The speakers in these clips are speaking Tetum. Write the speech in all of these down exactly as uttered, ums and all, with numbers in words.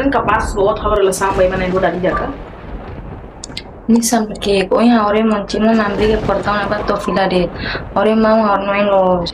Kan kapás buat ha'u relasaun ba ema na'in-rua dala ida ka? Nia sampai ke, ohin ha'u haree maun Timon abriga portaun ne'ebá to'o fila de'it. Ha'u haree maun ha'u hanoin loos.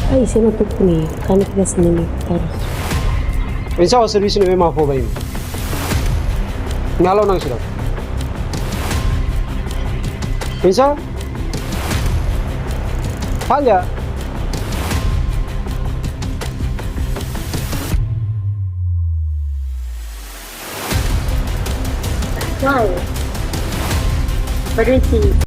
Ai, se no tuku ni, kami kita sini ni, taruh. Oinsá servisu ne'ebé mak fó ba imi? Nia halo ona sira. Oinsá? Falla. Why? What do you see?